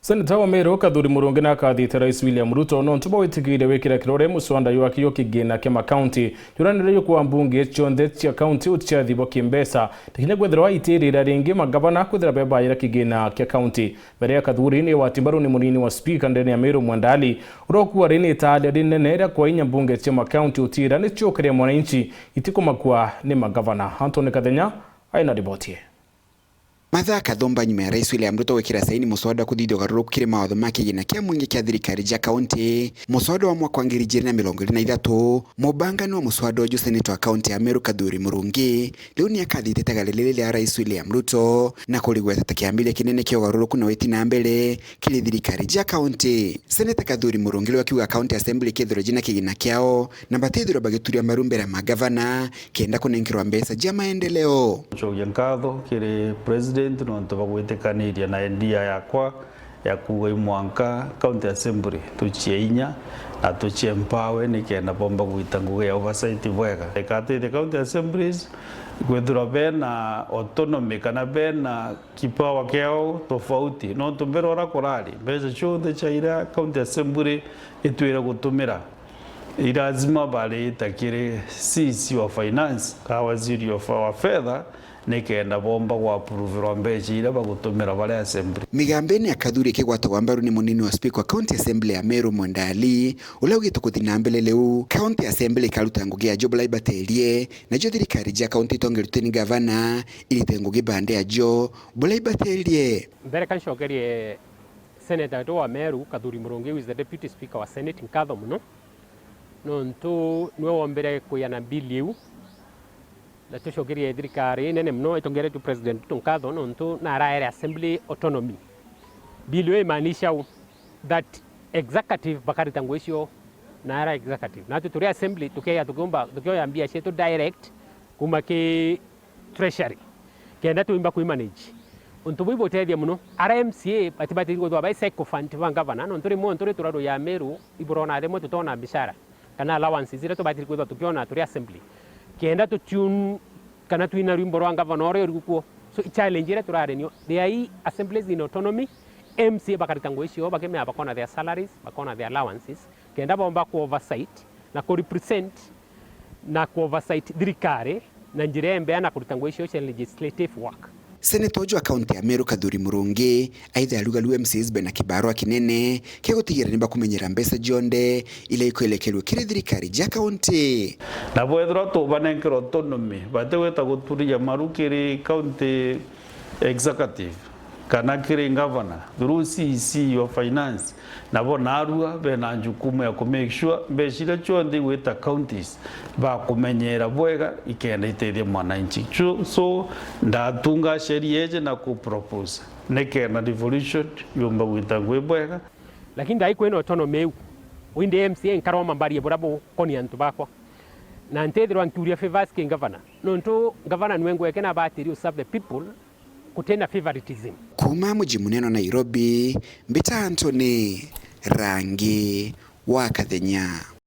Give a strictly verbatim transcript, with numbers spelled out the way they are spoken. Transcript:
Seneta wa Meru Kathuri Murungi nakathite Rais William Ruto nontu bwa gwitikiria gwikira kirore muswada jwake jwa kigina kia makaunti, juria ni rio kwa mbunge cionthe cia kaunti utiathibwa kimbeca, lakini kwithirwa itirira ringi magavana kwithira bebaira kigina kia kaunti. Mbere ya Kathuri ni wati mbaru ni munini wa spika ndene ya Meru Mwenda Ali, uria ukuuga ri ni italia rinene ria kwa inya mbunge cia makaunti utira ni ciukire mwananchi itikumakua ni magavana. Anthony Kathenya aina riboti ii. Mathaa kathumba nyuma ya Rais William Ruto gwikira saini muswada wa kuthithia ugaruruku kiri mawatho ma kigina kia mwingi kia thirikari ja kaunti, muswada wa mwaka wa ngiri ijiri na mirongo iri na ithatu, mubangani wa muswada uju, seneta wa kaunti ya Meru Kathuri Murungi, riu ni akathite itagaria riri ria Rais William Ruto na kurigweta ta kiambiria kinene kia ugaruruku na witi na mbere kiri thirikari ja kaunti. Seneta Kathuri Murungi riu akiuga county assembly ikethirwa jina kigina kiao na batithirwa bagituria maru mbere ya magavana kenda kunenkerwa mbeca ja maendeleo. Gucokia nkatho kiri President nontu bwa gwitikaniria na idea yakwa ya kuuga i mwanka County Assembly tucie inya na tucie empower nikenda bomba gwita ngugi ya oversight bwega. Ikatithia County Assemblies kwithirwa bena autonomy kana bena kipawa kiao tofauti, nontu mbere uria kurari, mbeca cionthe cia iria County Assembly itwire gutumira, i lazima barita kiri C C wa finance, kana waziri wa fedha, nikenda bomba gwapuruvirwa mbeca iria bagutumira bari assembly. Migambene ya Kathuri ikigwatagwa mbaru ni munini wa spika wa County Assembly ya Meru Mwenda Ali, uria ugite kuthi na mbere riu County Assembly ikaruta ngugi ya Job Liberty Erie, nacio thirikari ja kaunti itongeretwe ni gavana irite ngugi bande ajo buria ibatirie. Mbere ka ncokerie Senator wetu wa Meru, Kathuri Murungi, who is the Deputy Speaker wa Senate, nkatho muno, nontu niwe wombire kuiana bill iu, na tucokerie thirikari inene muno itongeretwe President wetu nkatho, nontu naraere Assembly autonomy. Bill iu imaanisha u that executive bakarita ngugi cio na ara executive. Natwe turi assembly, tukeya tukiumba, tukioya mbia cietu direct kuma ki treasury, kenda twimba kwi manage. Untu buu ibutethia muno. Ara M C A batibati kwithirwa bai sycophant ba governor, nontu rimwe untu ri turaru ya Meru, iburona rimwe tutona mishara kana allowances iria tubati kwithirwa tukiona turi assembly, kenda tu tune kana twina rwimbo rwa governor uria uri kuo. So, i challenge iria turari nio, they are assemblies in autonomy, M C A bakarita ngugi cio, bakimea bakona their salaries, bakona their allowances, kenda bomba ku oversight na ku represent na ku oversight thirikari na njira imbea na kuruta ngugi cio cia legislative work. Seneta uju wa kaunti ya Meru Kathuri Murungi aitha aruga riu M C As bena kibarua kinene kia gutigira ni bakumenyera mbeca cionthe iria ikwelekerua kiri thirikari ja kaunti. Na bwethirwa tubanenkera autonomy, batigwita guturia maru kiri county executive kana kiri governor through C E C wa finance, nabo narua bena njukumu ya ku make sure mbeca iria cionthe igwita counties bakumenyera bwega ikenda itethia mwananchi. So, so ndatunga sheria iji na ku propose nikenda devolution yumba gwita ngui bwega. Lakini ndai kwina autonomy iu, indi M C A nkaroma mbarie buria bukonia antu bakwa, na ntithirwa nkiuria favors ki governor, nontu governor niwe ngweke na abatiri u serve the people, kutina favoritism. Kuuma muji munene wa Nairobi, mbita Anthony Rangi wa Kathenya.